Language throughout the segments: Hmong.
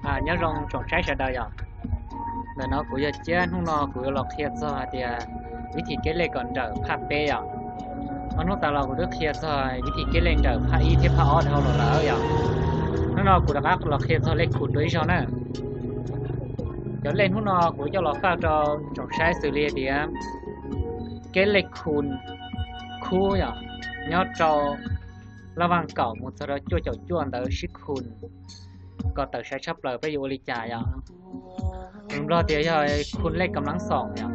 Nyob zoo tsoom saib sawv daws yom. Ntawm no kuv yog Ciab, hnub no kuv yuav los qhia txog hais tias vib thim keb lej kom nrawm phaj peb yom. Ob hnub tas los kuv twb qhia txog vib thim keb lej nrawm phaj ib thiab phaj ob dhau los lawm yom. Hnub no kuv rov qab los qhia txog lej khum dua ib zaug na. Cov lej hnub no kuv coj los faj rau tsoom saib xws li tias keb lej khum khub yom, nyob rau laj vaj kaum mus txog rau cuaj caum cuaj ntawd sib khum kom tawm sai tshaj plaws peb yuav ua li cas yom. Nplog tias yog khum lej kam lab xoom yom,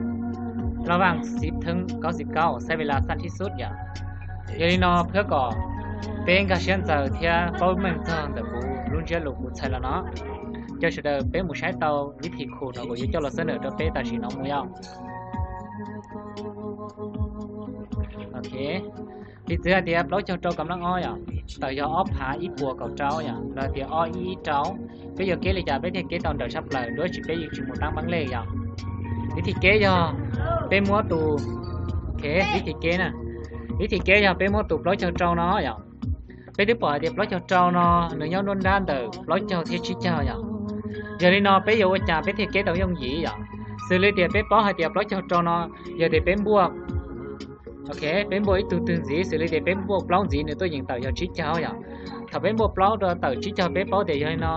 laj vaj xiv theeb kaub xiv kaub xaib ve las xaj thib xub yom. Yog li no thiab kom peb nkag siab ntxaws thiab paub meej txog ntawm kuv lub ntsiab lus kuv txhais los no, cov sawv daws peb mus saib tau vib thim khum no kuv yuav coj los xab nawm rau peb tam sim no mus yom. Ok, piv txwv hais tias plaub caug rau kam lab ob yom, tawm yog ob phav ib puas kaum rau yom, los tias ob ib ib rau. Peb yuav keb li cas peb thiaj keb tau nrawm tshaj plaws, dua tsis peb yeej tsis mus tab npaab lej yom. Vib thim keb yog peb muab tus, ok, vib thim keb na, vib thim keb yog peb muab tus plaub caug rau no yom. Peb twb pom hais tias plaub caug rau no nws nyob nruab nrab ntawm plaub caug thiab tsib caug yom. Yog li no peb yuav ua cas peb thiaj keb tau yooj yim yom? Xws li tias peb paub hais tias plaub caug rau no, yog tias peb npuaj, ok, peb npuaj ib tug twg ntxiv, xws li tias peb npuaj plaub ntxiv nws tuaj yeem tawm yog tsib caug yom. Thaum peb npuaj plaub rau tawm tsib caug peb paub tias yog li no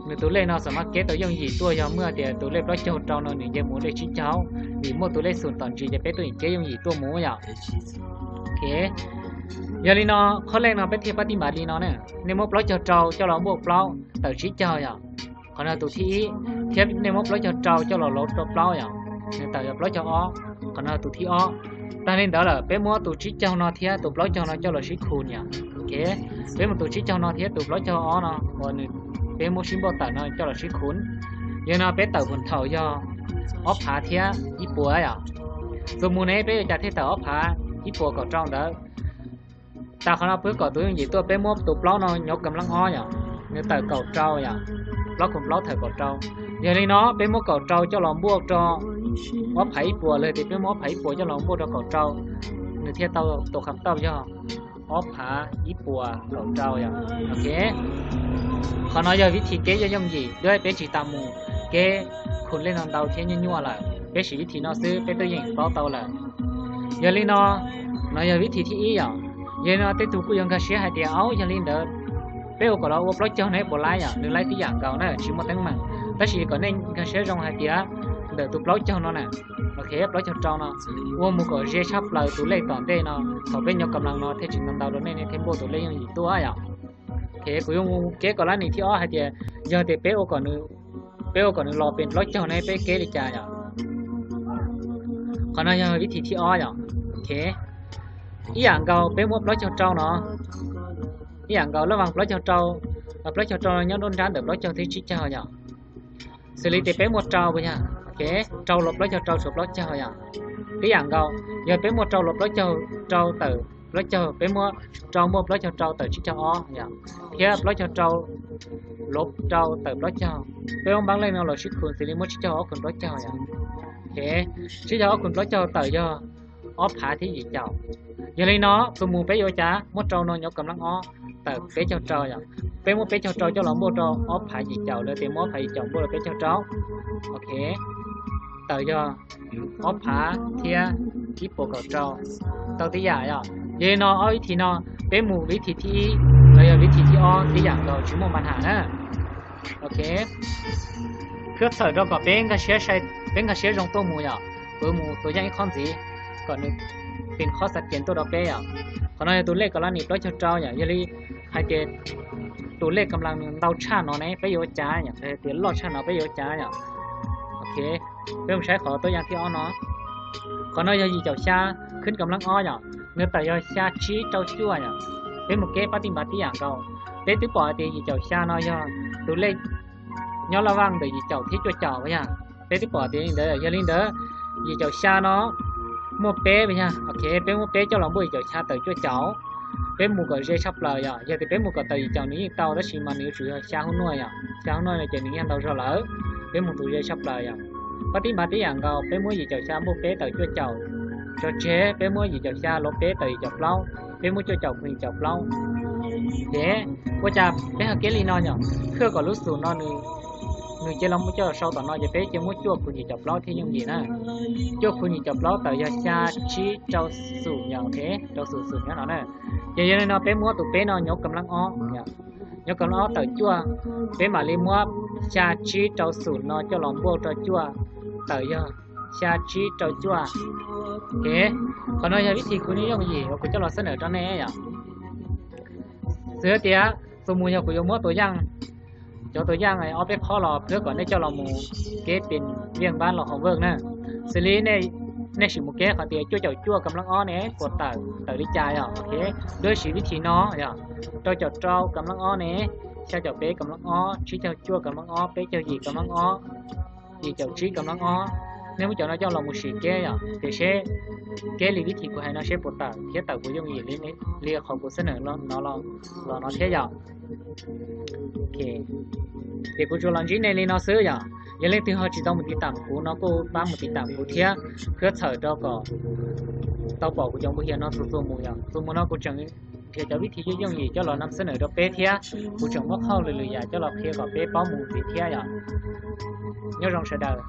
nws tus lej no xam maj keb tau yooj yim tuaj yog muaj tias tus lej plaub caug rau no nws nce mus lej tsib caug, vim muaj tus lej xum tom ntsis ces peb tuaj yeem keb yooj yim tuaj mus yom. Ok, yog li no qhov lej no peb thiaj pab tij npav li no ne, nej muab plaub caug rau coj los npuaj plaub tawm tsib caug yom, qhov no tus thib ib, thiab nej muab plaub caug rau coj los lauv rau plaub yom, nws tawm yog plaub caug ob, qhov no tus thib ob. Tag li ntawd lawm peb muab tus tsib caug no thiab tus plaub caug no coj los sib khum yom. Ok, peb muab tus tsib caug no thiab tus plaub caug ob no uas nws, peb muab sib npuaj tawm no coj los sib khum. Yog no peb tawm puag thaum yog ob phav thiab ib puas yom. Txuas mus ne peb yuav cas thiaj tawm ob phav ib puas kaum rau ntawd? Tas qhov no peb kom tus yooj yim tuaj peb muab tus plaub no nyov kam lab ob yom, nws tawm kaum rau yom, plaub khum plaub tawm kaum rau. Yog li no peb muab kaum rau coj los npuaj rau ob phav ib puas los tias peb muab ob phav ib puas coj los npuaj rau kaum rau, nws thiaj tau tus kham tauj yog ob phav ib puas kaum rau yom. Ok, qhov no yog vib thim keb yooj yim, dua peb tsis tas mus keb khum lej no ntau thiab nyuaj nyuaj lawm, peb siv vib thim no xwb peb twb yeej paub tau lawm. Yog li no, no yog vib thim thib ib yom. Yog li no tej tug kuj yuav nkag siab hais tias, aub, yog li ntawd peb ua kom los ua plaub caug ne puas laib yom? Nws laib tib yam nkaus na, tsis muaj teeb meem. Tab sis kom nej nkag siab zoo hais tias ntawm tus plaub caug no na, ok, plaub caug rau no, ua mus kom ze tshaj plaws tus lej tom ntej no, thaum peb nyov kam lab no thiaj tsis ntau ntau rau nej, nej thiaj npuaj tus lej yooj yim tuaj yom. Ok, kuv yuav mus keb kom lab nim thib ob hais tias yog tias peb ua kom nws, peb ua kom nws los pes plaub caug ne peb keb li cas yom. Qhov no yog vib thim thib ob yom. Ok, ib yam nkaus peb muab plaub caug rau no, ib yam nkaus laj vaj plaub caug rau, plaub caug rau no nyob nruab nrab ntawm plaub caug thiab tsib caug yom. Xws li tias peb muaj rau puas yog, ok, rau los plaub caug rau tshuav plaub caug yom. Tib yam nkaus, yog peb muaj rau los plaub caug rau tawm plaub caug, peb muab rau muaj plaub caug rau tawm tsib caug ob yom, thiab plaub caug rau los rau tawm plaub caug. Peb muab npaab lej no los sib khum xws li muab tsib caug ob khum plaub caug yom. Ok, tsib caug ob khum plaub caug tawm yog ob phav thiab yim caum. Yog li no txuas mus peb yuav cas? Muab rau no nyov kam lab ob tawm peb caug rau yom. Peb muab peb caug rau coj los npuaj rau ob phav yim caum los tias muab ob phav yim caum npuaj rau peb caug rau. Ok, tawm yog ob phav thiab ib puas kaum rau, tau tib yam yom. Yog li no ob vib thim no peb mus vib thim thib ib los yog vib thim thib ob tib yam nkaus tsis muaj npa nham na. Ok, khwb txhawm rau kom peb nkag siab zoo tuaj mus yom. Kuv mus tua yeej ib qhob ntxiv kom nws pes qhob xav cees tuaj rau peb yom. Qhov no yog tus lej kom lab nim plaub caug rau yom. Yog li hais tias tus lej kam lab nws ntau tshaj no ne peb yuav ua cas yom, tias loj tshaj no peb yuav ua cas yom. Ok, peb mus saib qhov tuab yeej thib ob no. Qhov no yog yim caum xya khwb kam lab ob yom, nws tawm yog xya tsib rau cuaj yom. Peb mus keb pab tij npav tib yam nkaus. Peb twb pom hais tias yim caum xya no yog tus lej nyob laj vaj ntawm yim caum thiab cuaj caum yom. Peb twb pom tias li ntawd, yog li ntawd yim caum xya no muaj peb yom. Ok, peb muab peb coj los npuaj yim caum xya tawm cuaj caum, peb mus kom ze tshaj plaws yom. Yog tias peb mus kom tawm yim caum nws yeej tau tab sis mas nws yuav tsum yog xya hub nuaj yom, xya hub nuaj no ces nws yeej ntau zog lawm. Peb mus tus ze tshaj plaws yom. Pab tib npav tib yam nkaus, peb muab yim caum xya npuaj peb tawm cuaj caum tso tseg, peb muab yim caum xya los peb tawm yim caum plaub, peb muab cuaj caum khoom yim caum plaub. Ces ua cas peb ho keb li no yom? Khwb kom lub xum no nws nws cia li los muab coj sau tom no ces peb cia muab cuaj khu nyim caum plaub thiaj yooj yim na. Cuaj khu nyim caum plaub tawm yog xya tsib rau xum yom, ok, rau xum xum nyob no na. Ces yog li no peb muab tus peb no nyob kam lab ob, nyob kam lab ob tawm cuaj, peb mam li muab xya tsib rau xum no coj los npuaj rau cuaj, tawm yog xya tsib rau cuaj. Ok, qhov no yog vib thim khu nyim yooj yim uas kuv coj los xab nawm rau nej yom. Xws tias tus mus yog kuv yuav muab tus yaj, cov tus yaj ob peb qhob los pab kom nej coj los mus keb pes viaj npab los hauv Word na. Xws li nej sim mus keb qhov tias cuaj caum cuaj kam lab ob ne puas tawm, tawm li cas yom, ok. Lub siv vib thim no yom, rau caum rau kam lab ob ne, xya caum peb kam lab ob, tsib caug cuaj kam lab ob, peb caug yim kam lab ob, yim caum tsib kam lab ob. Nej muab cov no coj los mus sim keb yom, ces seb keb li vib thim kuv hais no seb puas tawm thiab tawm puas yooj yim li qhov kuv xab nawm no los no thiab yom. Ces kuv tsuas los ntsib nej li no xwb yom. Yog leej twg ho tsis tau mus tiv tam kuv no kuj pab mus tiv tam kuv thiab, thiab txhawm rau kom tau pom kuv cov npus hias no txuas txuas mus yom. Txuas mus no kuv tseem nrhiav cov vib thim yooj yooj yim coj los nam xab nawm rau peb thiab, kuv tseem muab qhauj lwm lwm yam coj los qhia kom peb paub mus ntxiv thiab yom. Nyob zoo sawv daws.